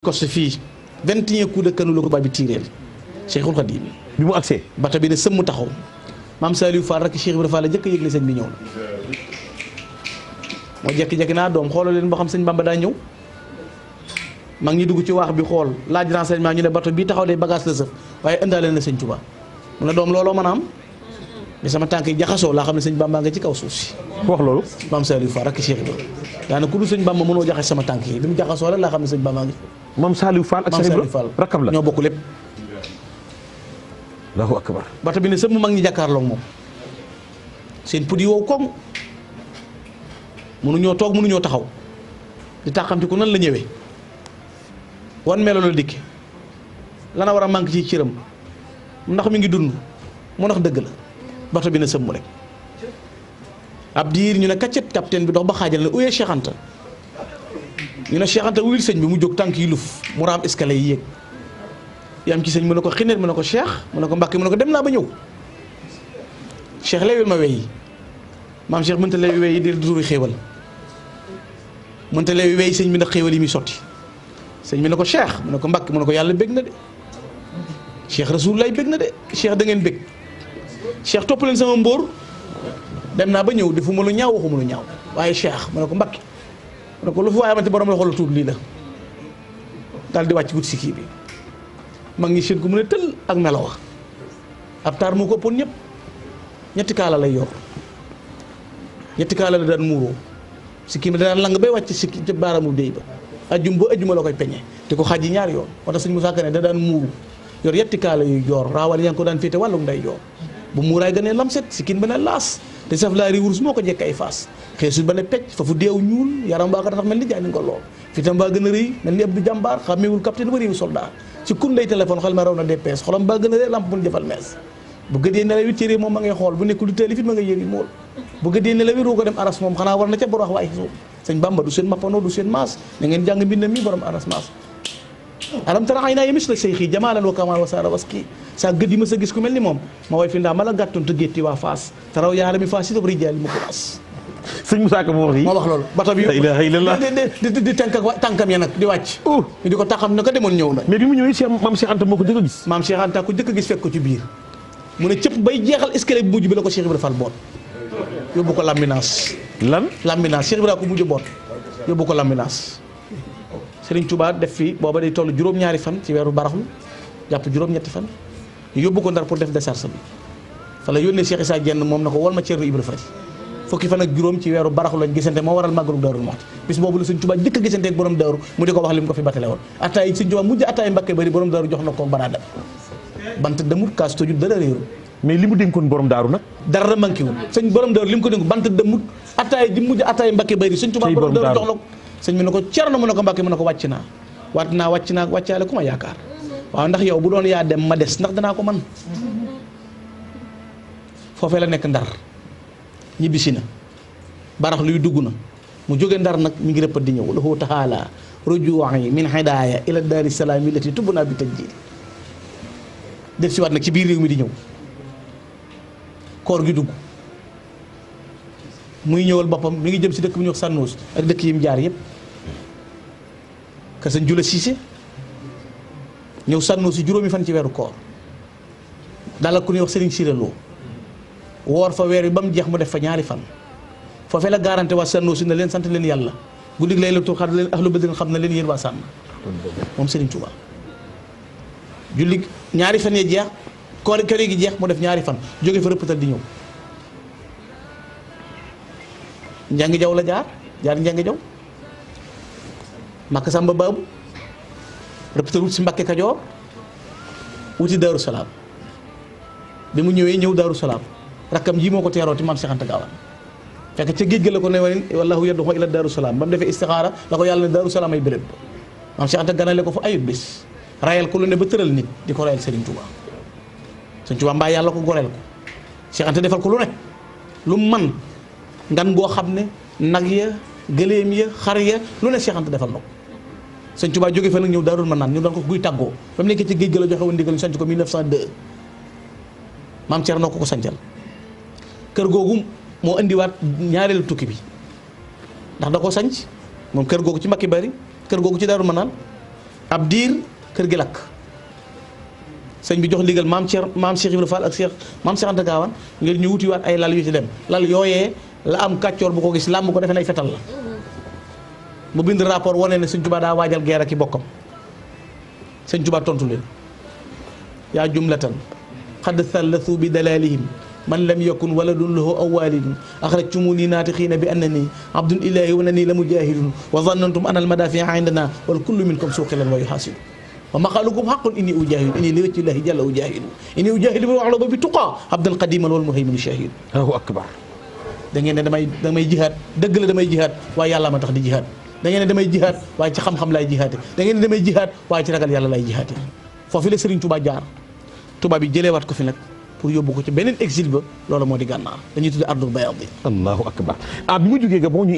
costé fii 21 coups de canon la ko tubaab bi tiireel Cheikhul Khadim bi mu agsee bato bi ne sëmm taxaw maam Saliou Fall rek Cheikh Ibrahima Fall la jëkk a yëgle sëñ bi ñëw na moo jekki-jekki naa doom xoolal leen boo xam sëñ Bamba daa ñëw mag ñi dugg ci waax bi xool laaj renseignement ñu ne bato bii taxaw day bagage la sëf waaye indaale na sëñ Touba mu ne doom looloo mën a am bi sama tànk yi jaxasoo laa xam ne sëñ Bamba nga ci kaw suuf si wax loolu maam Saliou Fall rek Cheikh Ibrahima daana ku dul sëñ Bamba mënoo jaxase sama tànk yi bi mu jaxasoo rek laa xam ne sëñ Bamba ngi Mame Saliou Fall ak Cheikh Ibrahima rakkam la ñoo bokk lépp Allahu akbar bato bi ne sëmm mag ñi jàkkaarloog moom seen pud yi wow koŋ mënuñoo toog mënuñoo taxaw di taxamti ku nan la ñëwee wan melo la dikki lana war a manque ci cëram ndax mi ngi dund mu ndax dëgg la bato bi ne sëmm rek ab diir ñu ne kaccet capitaine bi dox ba xaajal ne uyee Cheikh Anta ñu ne Cheikh Anta wuyul sëñ bi mu jóg tànk yi luf mu raam escalier yi yéeg yam ci sëñ mu ne ko xineet mu ne ko Cheikh mu ne ko Mbàkke mu ne ko dem naa ba ñëw Cheikh leewil ma wey yi maam Cheikh mënta leewi wey yi di duuri xéewal mënta leewi wey sëñ bi ndax xéewal yi muy sotti sëñ bi ne ko Cheikh mu ne ko Mbàkke mu ne ko yàlla bég na de Cheikh Rasulullah bég na de Cheikh da ngeen bég Cheikh topp leen sama mbóor dem naa ba ñëw defuma lu ñaaw waxuma lu ñaaw waaye Cheikh mu ne ko Mbàkke mu ne ko lu fi waaye amante borom la xool tuut lii la daal di wàcc wut si kii bi mag ñi seen ko mu ne tël ak melawa ab taar moo ko ëppoon ñëpp ñetti kaala lay yor ñetti kaala la daan muuroo si kii bi daan lang bay wàcc si ca baaraamu déy ba ajjuma la koy peñe te ko xaaj yi ñaari yoon moo tax sëñ Moussa Ka ne da daan muuru yor yetti kaala yu joor raawal yaa ngi ko daan féete wàllum nday joor bu muuraay gënee lamset si kiin ba ne laas te saf laa ri wurus moo ko jekk ay faas xeesul ba ne pecc fa fu deew ñuul yaram baa ko tax mel ni jaay ni nga lool fi tam baa gën a rëy mel ni ab du jàmbaar xàmmeewul capitaine ba réewu soldat ci kun lay téléphone xel ma raw na DPS xolam baa gën a rëy lamp mun jëfal mees bu gëdee nelaw it cëré moom ma ngay xool bu nekkul du teel fit ma nga yëri mool bu gëdee nelaw it ruu ko dem aras moom xanaa war na ca borox waay suuf sëñ Bamba du seen mappanoo du seen maas na ngeen jàng mbind mi borom aras maas alam tara ay naa yemis la say xii jamaalan wa kamal wa saara waski saa gëd yi ma sa gis ku mel ni moom ma way fi ndaa ma la gàttoon te gétti waa faas taraw yaara mi faas itam rijaal mu ko as sëñ Moussa Ka moo wax yi moo wax loolu bato bi la ilaha illallah di tànkam ya nag di wàcc ñu di ko taxam ne ko demoon ñëw na mais bi mu ñëwee Cheikh Mame Cheikh Anta moo ko jëkk a gis maam Cheikh Anta ko jëkk a gis fekk ko ci biir mu ne cëpp bay jeexal escalier bi mujj bi la ko Cheikh Ibrahima Fall boot yóbbu ko Lambinaas Lambinaas Cheikh Ibrahima ko mujj boot yóbbu ko Lambinaas Serigne Touba def fi booba day toll juróom-ñaari fan ci weeru baraxlu jàpp juróom-ñetti fan ñu yóbbu ko Ndar pour def décharge bi fa la yónnee Cheikh Issa Dieng moom na ko wol ma Ceerno Ibra Fati fukki fan ak juróom ci weeru baraxlu lañ gisante moo waral màggalu Daaru Muxti bis boobu la Serigne Touba jëkk a gisante ak borom daaru mu di ko wax li mu ko fi batale woon attaay Serigne Touba mujj attaay Mbàkke bari borom daaru jox na ko banaa dem bant demut kaas tojut dara réeru mais li mu dénkoon borom daaru nag dara manqué wul sëñ borom daaru li mu ko dénk bant demut attaay ji mujj attaay Mbàkke bari Serigne Touba borom daaru jox la ko sëñ bi ne ko Ceerno mu ne ko Mbàkke mu ne ko wàcc naa wàccaale ku ma yaakaar waaw ndax yow bu doon yaa dem ma des ndax danaa ko man foofee la nekk Ndar ñibbisi na barax luy dugg na mu jóge Ndar nag mi ngi rëppat di ñëw lahu taala rujuwaay min hidaaya ila daari salaam yi lati tubb naa bi tajjil def si waat nag ci biir réew mi di ñëw koor gi dugg muy ñëwal boppam mi ngi jëm si dëkk bu ñuy wax Sànnoos ak dëkk yi mu jaar yëpp kër sëñ Jula Siise ñëw Sànnoo si juróomi fan ci weeru koor dalal ku ñuy wax Sëriñ Siré Lo woor fa weer bi ba mu jeex mu def fa ñaari fan foofee la garanté waa Sànnoo si na leen sant leen yàlla guddig Laylatul Qadr leen ahlu badrin xam na leen yéen waa sàmm moom Sëriñ Tuuba julli ñaari fan yee jeex koor gi jeex mu def ñaari fan jóge fa rëppatal di ñëw Njangi Jaw la jaar Njangi Jaw Màkka Samba Baabu rëppatal wut si Mbàkke Kajoor wuti Daaru Salaam bi mu ñëwee ñëw Daaru Salaam rakkam ji moo ko teerooti maam Cheikh Anta Gaawaan fekk ca géej ga la ko ne woon wallahu yad'u ila Daaru Salaam ba mu defee istixaara la ko yàlla ne Daaru Salaam ay béréb maam Cheikh Anta ganale ko fa ayut bés rayal ko lu ne ba tëral nit di ko rayal Serigne Touba Serigne Touba mbaa yàlla ko goreel ko Cheikh Anta defal ko lu ne lu man ngan goo xam ne nag ya gëléem ya xar ya lu ne Cheikh Anta defal na ko Sëñ Touba jóge fa nag ñëw Daarul Manaan ñu doon ko guy tàggoo ba mu nekkee ci géej ga la joxe woon ndigal ñu sanc ko 1902 maam Thierno ko sancal kër googu moo indiwaat ñaareelu tukki bi ndax da ko sanc moom kër googu ci Mbàkke Bari kër googu ci Daarul Manaan ab diir kër gi lakk sëñ bi jox ndigal maam Cheikh Ibrahima Fall ak maam Cheikh Anta Gaawaan ngir ñu wutiwaat ay lal yu ci dem lal yooyee la am kàccoor bu ko gis làmb ko defe nay fetal la mu bind rapport wane ne sëñ Tuubaa daa waajal guerre ak i bokkam sëñ Tuubaa tontu leen yaa jumlatan xad thallathu bi dalalihim man lam yakun waladun lahu aw walidun axrajtumuni naatixiina bi annani abdun ilahi wa annani la mujahidun wa zannantum ana almadafia indana wal kullu minkum suqilan wa yuhasidu wa maqalukum haqqun inni ujahidu inni li wajhi llahi jalla ujahidu inni ujahidu bi waxla ba bi tuqa abdan qadiman wal muhaymin shahidu Allahu akbar. da ngeen ne damay jihaad dëgg la damay jihaad waaye yàlla ma tax di jihaad da ngeen ne damay jihaad waaye ci xam-xam laay jihaate da ngeen ne damay jihaad waaye ci ragal yàlla laay jihaate foofu la Serigne Touba jaar tubaab yi jëleewaat ko fi nag pour yóbbu ko ci beneen exil ba loolu moo di gànnaar dañuy tudde ardul bayad bi. Allahu akbar. bi mu jógee Gabon ñu